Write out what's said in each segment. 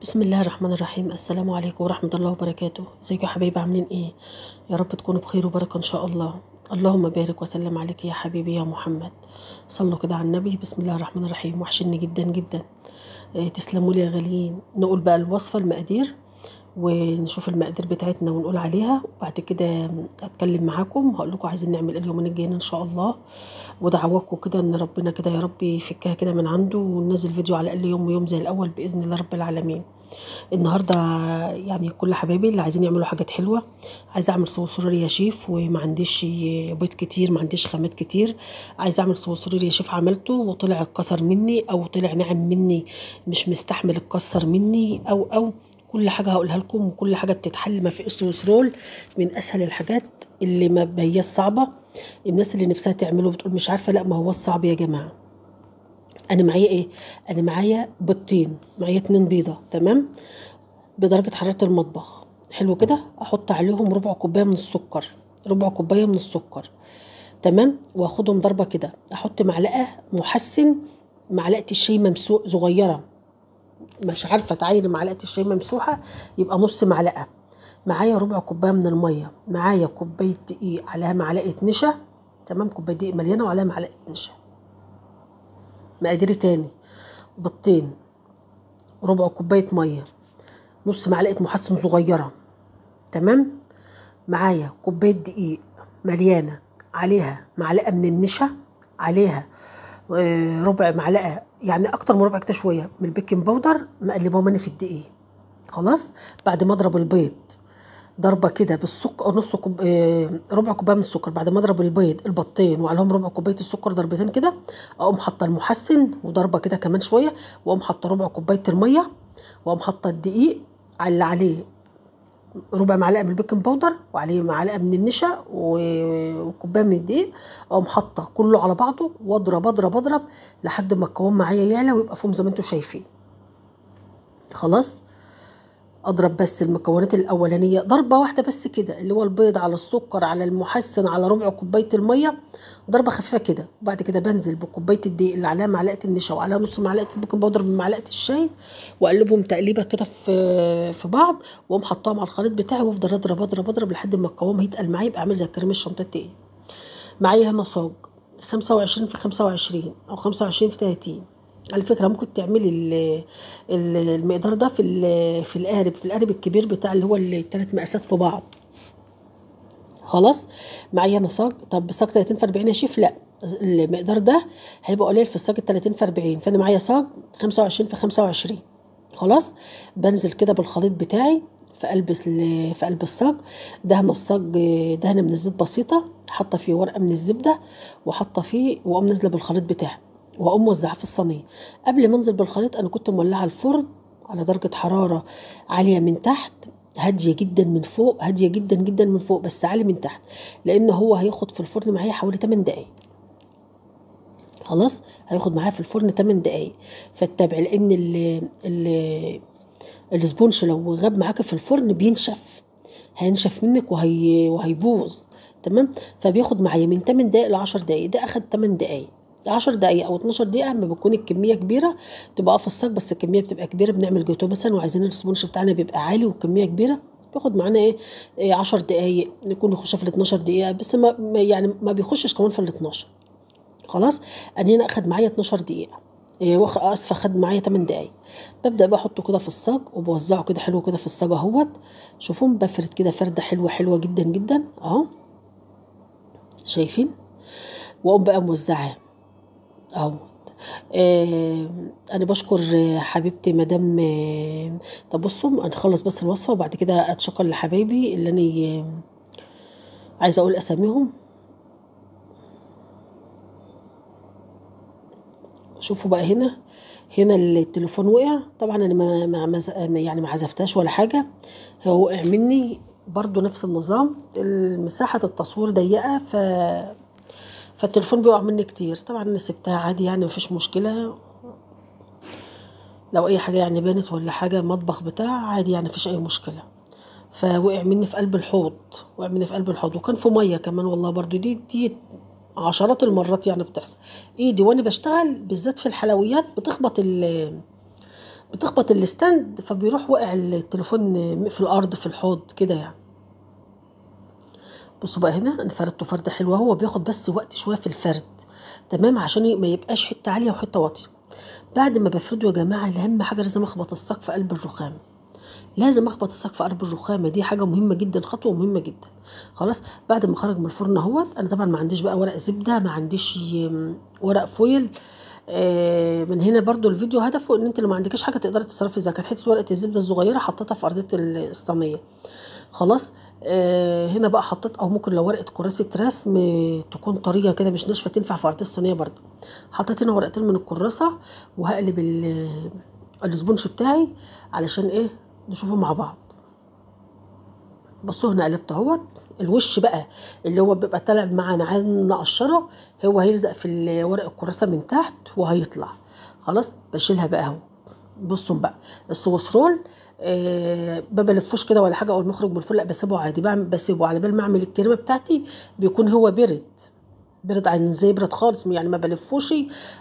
بسم الله الرحمن الرحيم. السلام عليكم ورحمة الله وبركاته. ازيكم يا حبايبي، عاملين ايه؟ يا رب تكونوا بخير وبركة ان شاء الله. اللهم بارك وسلم عليك يا حبيبي يا محمد. صلوا كده على النبي. بسم الله الرحمن الرحيم. وحشني جدا جدا. تسلموا لي يا غاليين. نقول بقى الوصفة، المقادير، ونشوف المقادير بتاعتنا ونقول عليها، وبعد كده اتكلم معاكم وهقول لكم عايزين نعمل ايه اليومين الجايين ان شاء الله. ودعواكم كده ان ربنا كده يا رب يفكها كده من عنده، وننزل فيديو على الاقل يوم ويوم زي الاول باذن الله رب العالمين. النهارده يعني كل حبايبي اللي عايزين يعملوا حاجات حلوة، عايزه اعمل swiss roll يا شيف وما عنديش بيض كتير، ما عنديش خامات كتير، عايزه اعمل swiss roll يا شيف، عملته وطلع اتكسر مني او طلع ناعم مني، مش مستحمل اتكسر مني او كل حاجة هقولها لكم، وكل حاجة بتتحل. ما في swiss roll من اسهل الحاجات اللي ما هياش صعبة. الناس اللي نفسها تعمله بتقول مش عارفه، لا ما هو الصعب يا جماعة. انا معايا ايه؟ انا معايا بيضتين، معايا 2 بيضة، تمام، بدرجة حرارة المطبخ. حلو كده. احط عليهم ربع كوباية من السكر، ربع كوباية من السكر، تمام، واخدهم ضربه كده. احط معلقه محسن، معلقه الشاي ممسوح صغيرة، مش عارفه تعاير معلقه الشاي ممسوحة، يبقى نص معلقه. معايا ربع كوباية من المية، معايا كوباية دقيق عليها معلقه نشا، تمام، كوباية دقيق مليانة وعليها معلقه نشا. مقادير تاني: بيضتين، ربع كوباية مية، نص معلقه محسن صغيرة، تمام، معايا كوباية دقيق مليانة عليها معلقه من النشا، عليها ربع معلقه، يعني اكتر من ربع كده شوية، من ال baking powder، مقلباهم انا في الدقيق. خلاص، بعد ما اضرب البيض ضربه كده بالسكر، نص كوب، ربع كوباية من السكر، بعد ما اضرب البيض البيضتين وعليهم ربع كوباية السكر ضربتين كده، اقوم حاطه المحسن وضربه كده كمان شوية، واقوم حاطه ربع كوباية المية، واقوم حاطه الدقيق اللي عليه ربع معلقه من ال baking powder وعليه معلقه من النشا وكوبايه من الدقيق، اقوم حاطه كله على بعضه واضرب اضرب اضرب لحد ما القوام معايا يعلى ويبقى فوم زي ما انتم شايفين. خلاص، اضرب بس المكونات الاولانية ضربه واحدة بس كده، اللي هو البيض على السكر على المحسن على ربع كوباية المية، ضربه خفيفة كده. وبعد كده بنزل بكوبايه الدقيق اللي عليها معلقه النشا وعليها نص معلقه ال baking powder بمعلقه الشاي، واقلبهم تقليبه كده في بعض، واقوم حطاهم على الخليط بتاعي، وافضل اضرب اضرب اضرب لحد ما القوام هيتقل معايا، يبقى عامل زي الكريم الشانتيه التقيل. معايا هنا صاج 25 في 25 او 25 في 30. على فكرة ممكن تعملي المقدار ده في القارب، في القارب الكبير بتاع اللي هو الثلاث مقاسات في بعض. خلاص، معايا انا صاج. طب صاج 30 في 40 يا شيف؟ لا، المقدار ده هيبقى قليل في الصاج 30 في 40، فانا معايا صاج 25 في 25. خلاص، بنزل كده بالخليط بتاعي في قلب الصاج. دهن الصاج دهنه من الزيت بسيطة، حاطه فيه ورقة من الزبدة، وحاطه فيه، واقوم نازله بالخليط بتاعي، واقوم موزعاه في الصينية. قبل ما انزل بالخليط انا كنت مولعه الفرن على درجه حرارة عالية من تحت، هادية جدا من فوق، هادية جدا جدا من فوق، بس عالي من تحت، لان هو هياخد في الفرن معايا حوالي 8 دقايق. خلاص، هياخد معايا في الفرن 8 دقايق، فاتبع، لان ال ال sponge لو غاب معاك في الفرن بينشف، هينشف منك وهيبوظ، تمام. فبياخد معايا من 8 دقايق ل 10 دقايق. ده اخد 8 دقايق، 10 دقايق او 12 دقيقة اما بتكون الكمية كبيرة تبقى في الصاج، بس الكمية بتبقى كبيرة، بنعمل جاتوه مثلا وعايزين ال sponge بتاعنا بيبقى عالي والكميه كبيرة، بياخد معانا ايه 10 دقايق، نكون نخش في ال 12 دقيقة، بس ما يعني ما بيخشش كمان في ال 12. خلاص، انا هنا اخد معايا 12 دقيقة، اسفه، خد معايا 8 دقايق. ببدا بقى احطه كده في الصاج وبوزعه كده حلو كده في الصاج اهوت. شوفوا بفرد كده فرده حلوة حلوة جدا جدا اهو، شايفين؟ واقوم بقى موزعاه اهو. انا بشكر حبيبتي مدام. طب بصوا هنخلص بس الوصفة وبعد كده اتشكر لحبايبي اللي انا عايزه اقول اساميهم. شوفوا بقى هنا التليفون وقع، طبعا انا ما يعني ما عزفتهاش ولا حاجة، هو وقع مني برضو نفس النظام، مساحة التصوير ضيقه فالتليفون بيقع مني كتير. طبعا انا سبتها عادي يعني مفيش مشكلة، لو اي حاجة يعني بانت ولا حاجة مطبخ بتاع عادي يعني مفيش اي مشكلة. فوقع مني في قلب الحوض، وقع مني في قلب الحوض، وكان في مية كمان والله، برضو دي عشرات المرات يعني بتحصل. ايدي وانا بشتغل بالذات في الحلويات بتخبط بتخبط ال stand فبيروح واقع التليفون في الارض في الحوض كده يعني. بصوا بقى هنا انا فردته فرده حلوة، هو بياخد بس وقت شوية في الفرد، تمام، عشان ما يبقاش حتة عالية وحتة واطية. بعد ما بفرده يا جماعة اهم حاجة لازم اخبط الصاج في قلب الرخام، لازم اخبط الصاج في قلب الرخامه، دي حاجة مهمة جدا، خطوة مهمة جدا. خلاص بعد ما خرج من الفرن اهوت، انا طبعا ما عنديش بقى ورق زبدة، ما عنديش ورق foil. من هنا برضو الفيديو هدفه ان انت لو ما عندكش حاجة تقدري تتصرفي ازاي. كانت حتة ورقة الزبدة الصغيرة حطيتها في ارضية الصينية. خلاص هنا بقى حطيت، او ممكن لو ورقة كراسة رسم تكون طرية كده مش ناشفة تنفع في ارضية الصينية برضو. حطيت هنا ورقتين من الكراسة، وهقلب ال sponge بتاعي علشان ايه نشوفه مع بعض. بصوا هنا قلبت اهوت الوش بقى اللي هو بيبقى طالع معانا عايز نقشره، هو هيلزق في ورق الكراسة من تحت وهيطلع. خلاص بشيلها بقى اهو. بصوا بقى ال Swiss roll ما بلفوش كده ولا حاجة اول ما اخرج من الفرن، لا بسيبه عادي، بسيبه على بال ما اعمل الكريمة بتاعتي، بيكون هو برد عن زي برد خالص يعني، ما بلفوش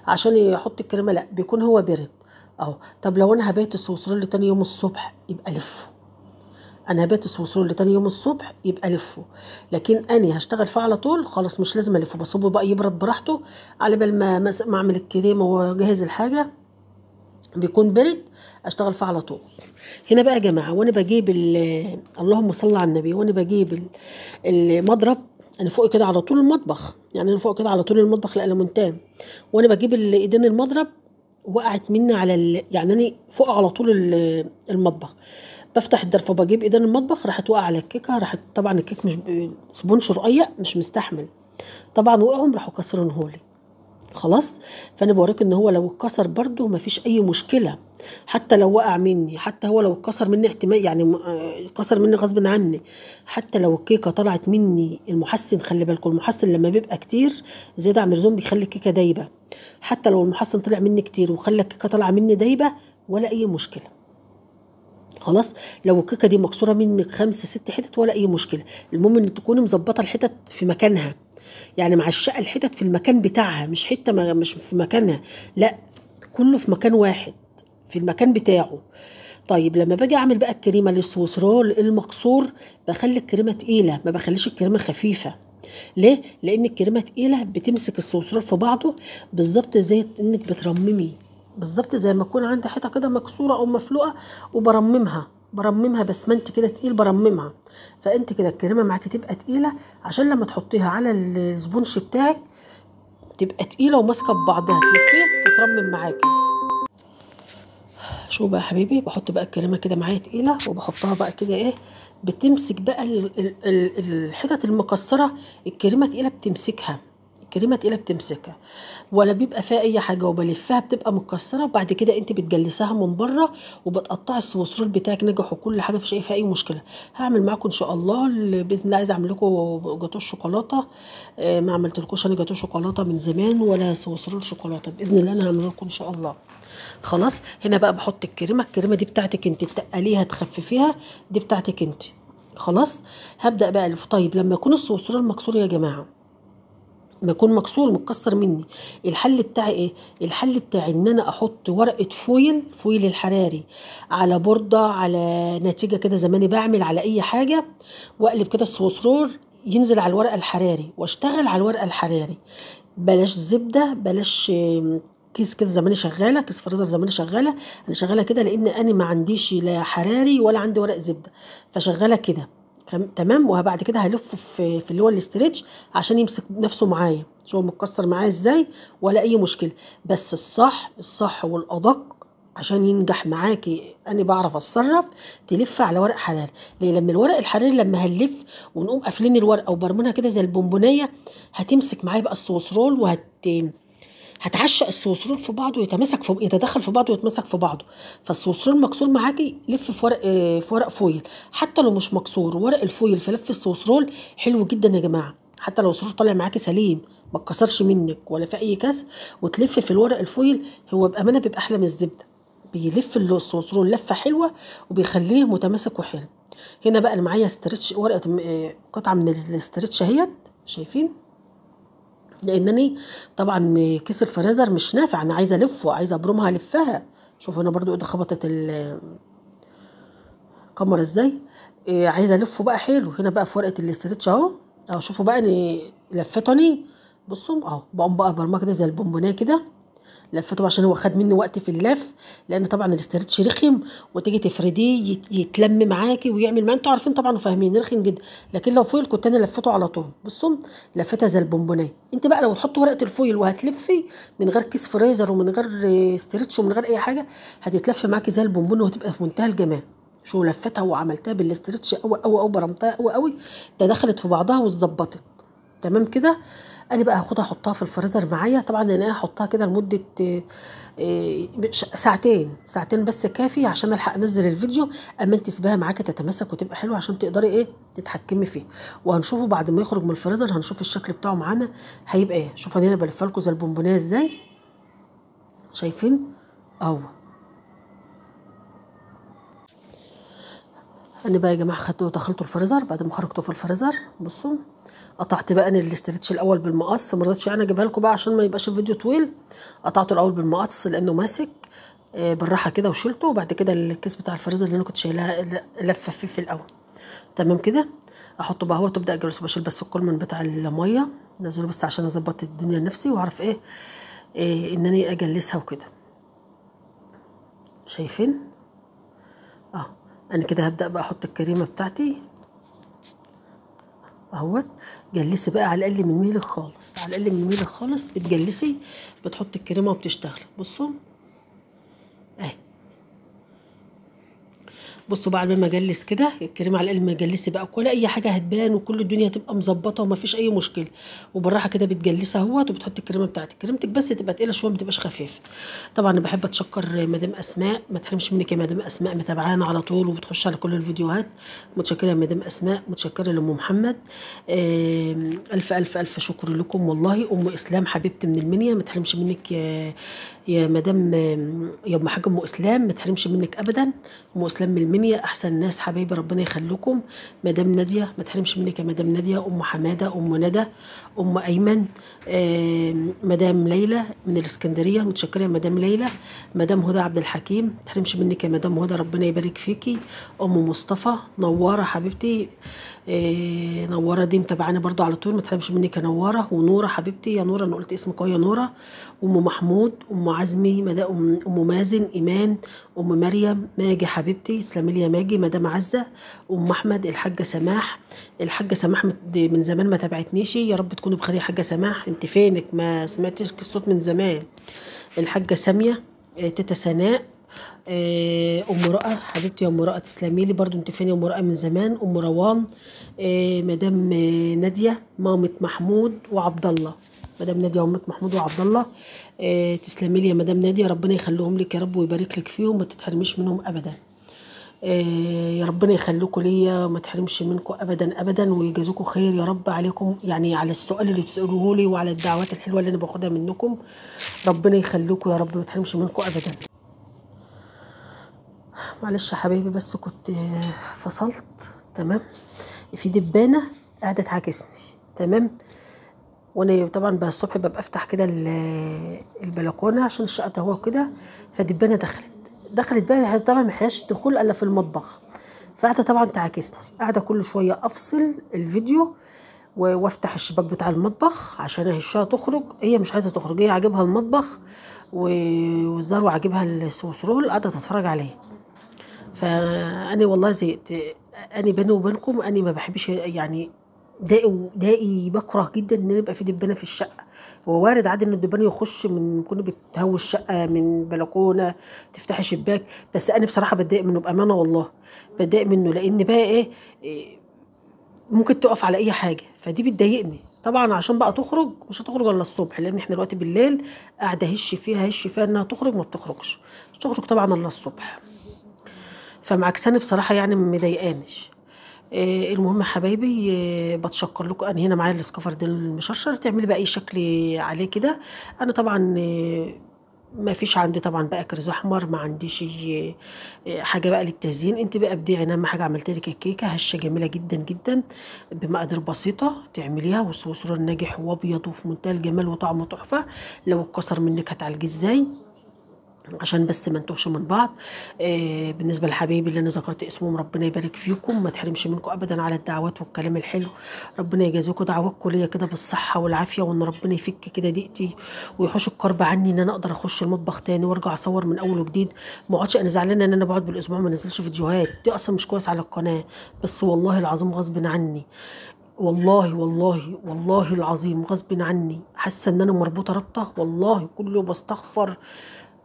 عشان يحط الكريمة، لا بيكون هو برد اهو. طب لو انا هبات ال Swiss roll تاني يوم الصبح يبقى لفه، انا هبات ال Swiss roll تاني يوم الصبح يبقى لفه، لكن انا هشتغل فيه على طول خلاص مش لازم الفه، بسيبه بقى يبرد براحته على بال ما اعمل الكريمة واجهز الحاجة، بيكون برد اشتغل فيه على طول. هنا بقى يا جماعة وانا بجيب اللهم صل على النبي، وانا بجيب المضرب انا فوق كده على طول المطبخ، يعني انا فوق كده على طول المطبخ الالومنتام، وانا بجيب ايدين المضرب وقعت مني على يعني انا فوق على طول المطبخ، بفتح الدرف وبجيب ايدين المطبخ راحت وقع على الكيكه، راحت طبعا الكيك مش sponge رقيق مش مستحمل طبعا، وقعهم راحوا كسرينهولي. خلاص فانا بوريك ان هو لو اتكسر برده مفيش اي مشكلة، حتى لو وقع مني، حتى هو لو اتكسر مني احتمال يعني اتكسر مني غصب عني، حتى لو الكيكه طلعت مني المحسن، خلي بالكم المحسن لما بيبقى كتير زيادة عن اللزوم بيخلي الكيكه دايبه، حتى لو المحسن طلع مني كتير وخلى الكيكه طالعه مني دايبه ولا اي مشكلة. خلاص لو الكيكه دي مكسورة منك 5 6 حتت ولا اي مشكلة، المهم ان تكوني مظبطه الحتت في مكانها، يعني معشقه الحتت في المكان بتاعها، مش حتة مش في مكانها، لا كله في مكان واحد في المكان بتاعه. طيب لما باجي اعمل بقى الكريمة لل Swiss roll المكسور بخلي الكريمة تقيلة، ما بخليش الكريمة خفيفة. ليه؟ لان الكريمة تقيلة بتمسك ال Swiss roll في بعضه بالظبط زي انك بترممي، بالظبط زي ما يكون عندي حتة كده مكسورة او مفلوقه وبرممها، برممها بسمنت كده تقيل برممها. فانت كده الكريمة معاكي تبقى تقيلة عشان لما تحطيها على ال sponge بتاعك تبقى تقيلة وماسكه ببعضها، تلفيها تترمم معاكي. شو بقى حبيبي، بحط بقى الكريمة كده معايا تقيلة وبحطها بقى كده ايه، بتمسك بقى الحتت المكسره، الكريمة تقيلة بتمسكها، الكريمة تقيلة بتمسكها ولا بيبقى فيها اي حاجة، وبلفها بتبقى متكسره. وبعد كده انت بتجلسها من بره وبتقطعي ال Swiss roll بتاعك نجح وكل حاجة، مفيش اي فيها اي مشكلة. هعمل معاكم ان شاء الله باذن الله، عايزه اعمل لكم جاتوه شوكولاتة، ما عملتلكوش انا جاتوه شوكولاتة من زمان ولا Swiss roll شوكولاتة، باذن الله انا هعمله لكم ان شاء الله. خلاص هنا بقى بحط الكريمة، الكريمة دي بتاعتك انت، تقليها تخففيها دي بتاعتك انت. خلاص هبدا بقى الف. طيب لما يكون ال Swiss roll مكسور يا جماعة، ما يكون مكسور متكسر مني، الحل بتاعي ايه؟ الحل بتاعي ان انا احط ورقة foil، foil الحراري، على بورده، على نتيجة كده زماني بعمل على اي حاجة، واقلب كده ال Swiss roll ينزل على الورقة الحراري واشتغل على الورقة الحراري. بلاش زبدة، بلاش كيس كده زماني شغالة، كيس فريزر زماني شغالة، انا شغالة كده لان انا ما عنديش لا حراري ولا عندي ورق زبدة، فشغاله كده تمام. وبعد كده هلفه في اللي هو ال stretch عشان يمسك نفسه معايا، شو متكسر معايا ازاي ولا اي مشكلة. بس الصح الصح والادق عشان ينجح معاكي، انا بعرف اتصرف، تلف على ورق حراري. ليه؟ لما الورق الحراري لما هنلف ونقوم قافلين الورقة وبرمونها كده زي البونبونيه، هتمسك معايا بقى ال Swiss roll، هتعشق ال Swiss roll في بعضه، يتمسك في، يتدخل في بعضه ويتمسك في بعضه. فال Swiss roll مكسور معاكي لف في ورق، في ورق foil، حتى لو مش مكسور ورق ال foil في لف ال Swiss roll حلو جدا يا جماعة، حتى لو ال Swiss roll طالع معاكي سليم ما اتكسرش منك ولا في اي كسر، وتلف في الورق ال foil، هو بامانه بيبقى احلى من الزبدة، بيلف ال Swiss roll لفه حلوة وبيخليه متماسك وحلو. هنا بقى انا معايا stretch، ورقة قطعه من ال stretch اهيت، شايفين؟ لانني طبعا كيس الفريزر مش نافع، انا عايزه الفه، عايزه ابرمها الفها. شوفوا هنا برضو ايدي خبطت الكاميرا ازاي. عايزه الفه بقى حلو هنا بقى في ورقة ال stretch اهو. اهو شوفوا بقى اني لفته، بصوا اهو، بقوم بقى برماه كده زي البونبونيه كده، لفته عشان هو خد مني وقت في اللف، لان طبعا ال stretch رخم وتيجي تفرديه يتلم معاكي ويعمل ما انتوا عارفين طبعا وفاهمين، رخم جدا. لكن لو foil كنت انا لفته على طول. بصوا لفتها زي البونبونيه. انت بقى لو تحط ورقة ال foil وهتلفي من غير كيس فريزر ومن غير stretch ومن غير اي حاجة، هتتلف معاكي زي البونبون وهتبقى في منتهى الجمال. شو لفتها وعملتها بال stretch قوي قوي قوي، برمتها قوي قوي، ده دخلت في بعضها واتظبطت تمام كده. انا بقى هاخدها احطها في الفريزر معايا. طبعا انا هحطها كده لمدة ساعتين، ساعتين بس كافي عشان الحق انزل الفيديو. اما انت سيبها معاكي تتماسك وتبقى حلوة عشان تقدري ايه تتحكمي فيه. وهنشوفه بعد ما يخرج من الفريزر، هنشوف الشكل بتاعه معانا هيبقى ايه. شوفوا انا بلفها لكم زي البونبونيه ازاي، شايفين اهو. انا بقى يا جماعة خدته ودخلته الفريزر. بعد ما خرجته في الفريزر بصوا قطعت بقى انا ال stretch الاول بالمقص، ما رضيتش انا اجيبها لكم بقى عشان ما يبقاش الفيديو طويل. قطعته الاول بالمقص لانه ماسك بالراحة كده وشيلته، وبعد كده الكيس بتاع الفريزر اللي انا كنت شايلها لفه فيه في الاول تمام كده. احطه بقى اهو، وابدا اجلسه. بشيل بس الكولمن بتاع المية نزله بس عشان اظبط الدنيا لنفسي واعرف ايه ان انا اجلسها وكده. شايفين اهو. انا كده هبدا بقى احط الكريمة بتاعتي اهوت. جلسي بقى على الاقل من ميلك خالص، على الاقل من ميلك خالص بتجلسي، بتحطي الكريمة وبتشتغلي. بصوا اهي، بصوا بقى على ما اجلس كده الكريمة على الاقل ما اجلسي بقى ولا اي حاجة هتبان، وكل الدنيا هتبقى مظبطه ومفيش اي مشكلة. وبالراحه كده بتجلسي اهوت وبتحطي الكريمة بتاعتك. كريمتك بس تبقى تقيلة شوية، ما تبقاش خفيفة. طبعا انا بحب اتشكر مدام اسماء، ما تحرمش منك يا مدام اسماء، متابعانا على طول وبتخش على كل الفيديوهات. متشكره يا مدام اسماء، متشكره لام محمد، الف الف الف شكر لكم والله. ام اسلام حبيبتي من المنيا، ما تحرمش منك يا مدام، يا ام حاج ام اسلام، ما تحرمش منك ابدا. ام اسلام من المنيا احسن ناس حبايبي، ربنا يخليكم. مدام ناديه ما تحرمش منك يا مدام ناديه. ام حمادة، ام ندى، ام ايمن، مدام ليلى من الاسكندرية، متشكره يا مدام ليلى. مدام هدى عبد الحكيم، ما تحرمش منك يا مدام هدى، ربنا يبارك فيكي. ام مصطفى، نواره حبيبتي، نواره دي متابعاني برضو على طول، ما تحرمش منك يا نواره. ونوره حبيبتي يا نوره، انا قلت اسمك اهو يا نوره. ام محمود، ام عزمي، ام مازن، ايمان، ام مريم، ماجي حبيبتي تسلمي لي يا ماجي. مدام عزه، ام احمد، الحاجة سماح. الحاجة سماح من زمان ما تابعتنيش، يا رب تكونوا بخير يا حاجة سماح، انت فينك ما سمعتش الصوت من زمان. الحاجة سامية، تيتا سناء، ام رؤى حبيبتي يا ام رؤى تسلمي لي برضو، انت فين يا ام رؤى من زمان. ام روان، مدام ناديه، مامه محمود وعبد الله، مدام ناديه ومامه محمود وعبد الله، تسلمي لي يا مدام ناديه، ربنا يخليهم لك يا رب ويبارك لك فيهم، ما تتحرميش منهم ابدا. يا ربنا يخليكم ليا وما تحرمش منكم ابدا ابدا، ويجازيكم خير يا رب عليكم، يعني على السؤال اللي بتسالوه لي وعلى الدعوات الحلوة اللي انا باخدها منكم، ربنا يخليكم يا رب ما تحرمش منكم ابدا. معلش يا حبايبي بس كنت فصلت تمام، في دبانه قاعدة تعاكسني تمام، وانا طبعا بقى الصبح ببقى افتح كده البلكونه عشان الشقة تهوى كده، فدبانه دخلت بقى، طبعا ما فيهاش دخول الا في المطبخ، فقاعدة طبعا تعاكسني، قاعدة كل شوية افصل الفيديو وافتح الشباك بتاع المطبخ عشان اهشها تخرج، هي مش عايزه تخرج، هي عاجبها المطبخ والزار وعاجبها السوسرول، قاعدة تتفرج عليه. فانا والله زهقت، انا بيني وبينكم انا ما بحبش يعني دائي بكره جدا ان يبقى في دبانه في الشقة. هو وارد عادي ان الدبان يخش من كون بتهوي الشقة من بلكونة تفتحي شباك، بس انا بصراحة بتضايق منه بامانه والله، بتضايق منه لان بقى ايه ممكن تقف على اي حاجة، فدي بتضايقني طبعا. عشان بقى تخرج مش هتخرج الا الصبح، لان احنا دلوقتي بالليل قاعدة هش فيها هش فيها انها تخرج، ما بتخرجش، مش تخرج طبعا الا الصبح، فمعكساني بصراحة يعني مضايقاني. المهم يا حبايبي بتشكر لكم. انا هنا معايا الاسكفر ده المشرشر، تعملي بقى اي شكل عليه كده. انا طبعا ما فيش عندي طبعا بقى كرز احمر، ما عنديش حاجة بقى للتزيين، انت بقى ابدعي. انا اهم حاجة عملت لك الكيكه هشه جميلة جدا جدا بمقادير بسيطة تعمليها، والصوص ناجح وابيض وفي منتهى الجمال وطعمه تحفة. لو اتكسر منك هتعالجيه ازاي؟ عشان بس ما نتوهش من بعض. بالنسبة لحبايبي اللي انا ذكرت اسمهم، ربنا يبارك فيكم، ما تحرمش منكم ابدا على الدعوات والكلام الحلو. ربنا يجازيكم دعواتكم ليا كده بالصحة والعافية، وان ربنا يفك كده ضيقتي ويحوش الكرب عني، ان انا اقدر اخش المطبخ تاني وارجع اصور من اول وجديد. ما اقعدش انا زعلانة ان انا بقعد بالاسبوع ما انزلش فيديوهات، دي اصلا مش كويس على القناة، بس والله العظيم غصب عني، والله والله والله العظيم غصب عني، حاسه ان انا مربوطة ربطه والله. كل يوم بستغفر،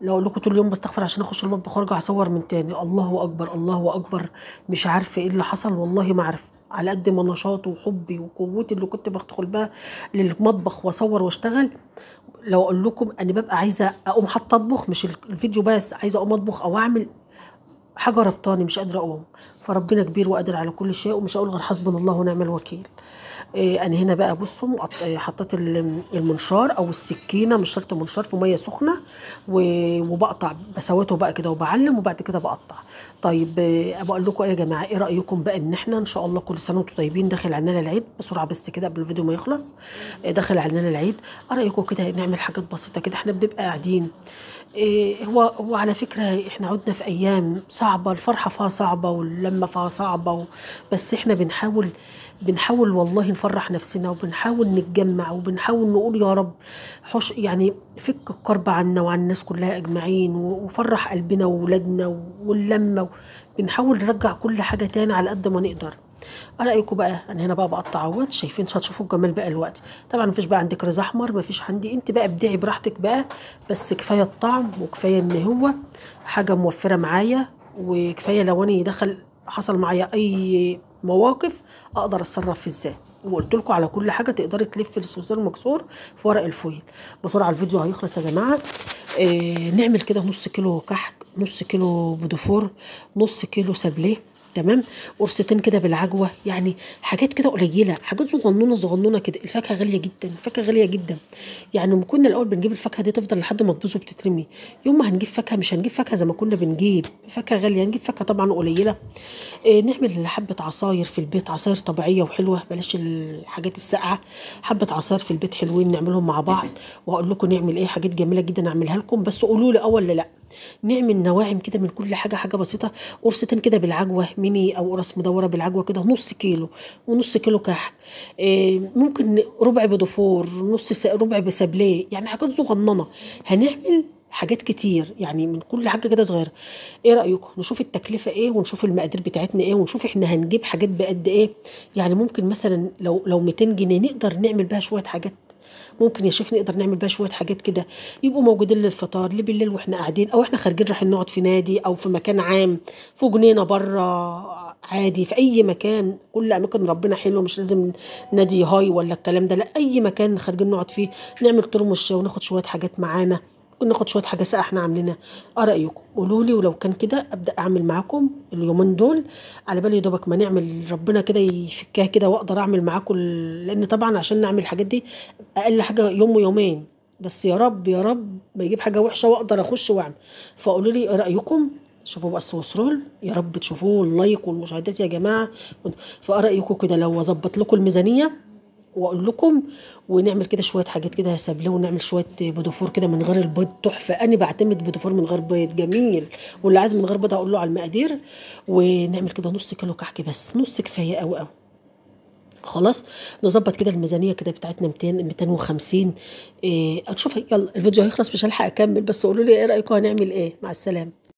لو اقول لكم طول اليوم بستغفر عشان اخش المطبخ وارجع اصور من تاني. الله اكبر الله اكبر، مش عارفه ايه اللي حصل والله ما عارفه. على قد ما نشاطي وحبي وقوتي اللي كنت بدخل بها للمطبخ واصور واشتغل، لو اقول لكم انا ببقى عايزه اقوم حتى اطبخ، مش الفيديو بس، عايزه اقوم اطبخ او اعمل حاجة ربطاني مش قادرة اقوم. فربنا كبير وقادر على كل شيء، ومش هقول غير حسبنا الله ونعم الوكيل. انا هنا بقى بصوا حطيت المنشار او السكينة، مش شرط منشار، في مية سخنة، وبقطع بسويته بقى كده وبعلم، وبعد كده بقطع. طيب بقول لكم ايه يا جماعة، ايه رايكم بقى ان احنا ان شاء الله كل سنة وانتم طيبين، داخل علينا العيد بسرعة بس كده قبل الفيديو ما يخلص، داخل علينا العيد، ايه رايكم كده نعمل حاجات بسيطة كده؟ احنا بنبقى قاعدين، هو على فكرة احنا عدنا في ايام صعبة، الفرحة فيها صعبة واللمه فيها صعبة، بس احنا بنحاول والله نفرح نفسنا، وبنحاول نتجمع، وبنحاول نقول يا رب حش يعني فك الكرب عنا وعن الناس كلها اجمعين، وفرح قلبنا وولادنا واللمه، بنحاول نرجع كل حاجة تاني على قد ما نقدر. رايكم بقى؟ انا هنا بقى بقطع اهوت، شايفين هتشوفوا الجمال بقى الوقت. طبعا مفيش بقى عندك رز احمر، مفيش عندي، انت بقى ابدعي براحتك بقى، بس كفاية الطعم وكفاية ان هو حاجة موفره معايا، وكفاية لو انا دخل حصل معايا اي مواقف اقدر اتصرف في ازاي. وقلت لكم على كل حاجة تقدري تلفي الصوص المكسور في ورق الفويل. بسرعة الفيديو هيخلص يا جماعة. نعمل كده نص كيلو كحك، نص كيلو بودفور، نص كيلو سابليه، تمام، قرصتين كده بالعجوه، يعني حاجات كده قليله، حاجات صغنونه صغنونه كده. الفاكهة غالية جدا، الفاكهة غالية جدا، يعني كنا الاول بنجيب الفاكهة دي تفضل لحد ما تبوظ وبتترمي. يوم ما هنجيب فاكهة مش هنجيب فاكهة زي ما كنا بنجيب فاكهة غالية، هنجيب فاكهة طبعا قليله. نعمل حبه عصاير في البيت، عصاير طبيعية وحلوه، بلاش الحاجات الساقعه، حبه عصاير في البيت حلوين نعملهم مع بعض، وهقول لكم نعمل ايه، حاجات جميلة جدا اعملها لكم، بس قولوا لي ولا لا. نعمل نواعم كده من كل حاجة، حاجة بسيطة، قرصتين كده بالعجوه ميني او قرص مدورة بالعجوه كده، نص كيلو ونص كيلو كحك، ممكن ربع بدفور، نص ربع بسابليه، يعني حاجات صغننه. هنعمل حاجات كتير يعني من كل حاجة كده صغيرة. ايه رايكم نشوف التكلفة ايه، ونشوف المقادير بتاعتنا ايه، ونشوف احنا هنجيب حاجات بقد ايه؟ يعني ممكن مثلا لو 200 جنيه نقدر نعمل بها شوية حاجات، ممكن يا شيف نقدر نعمل بها شوية حاجات كده يبقوا موجودين للفطار، لبالليل واحنا قاعدين، او احنا خارجين رايحين نقعد في نادي او في مكان عام، في جنينة بره عادي، في اي مكان، كل اماكن ربنا حلوة، مش لازم نادي هاي ولا الكلام ده، لا اي مكان خارجين نقعد فيه نعمل ترمس وناخد شوية حاجات معانا، ممكن ناخد شوية حاجة ساقعه احنا عاملينها. ايه رايكم؟ قولوا لي، ولو كان كده ابدا اعمل معاكم اليومين دول، على بالي دوبك ما نعمل ربنا كده يفكها كده واقدر اعمل معاكم، لان طبعا عشان نعمل الحاجات دي اقل حاجة يوم ويومين، بس يا رب يا رب ما يجيب حاجة وحشة واقدر اخش واعمل. فقولوا لي ايه رايكم؟ شوفوا بقى السويسرول، يا رب تشوفوه، ال like والمشاهدات يا جماعة. فايه رايكم كده لو اظبط لكم الميزانية واقول لكم، ونعمل كده شوية حاجات كده سابليه، ونعمل شوية بودفور كده من غير البيض، تحفة. انا بعتمد بودفور من غير بيض جميل، واللي عايز من غير بيض هقول له على المقادير. ونعمل كده نص كيلو كحك بس، نص كفاية قوي قوي. خلاص نظبط كده الميزانية كده بتاعتنا 200 250. نشوف، يلا الفيديو هيخلص مش هلحق اكمل، بس قولوا لي ايه رايكم هنعمل ايه. مع السلامة.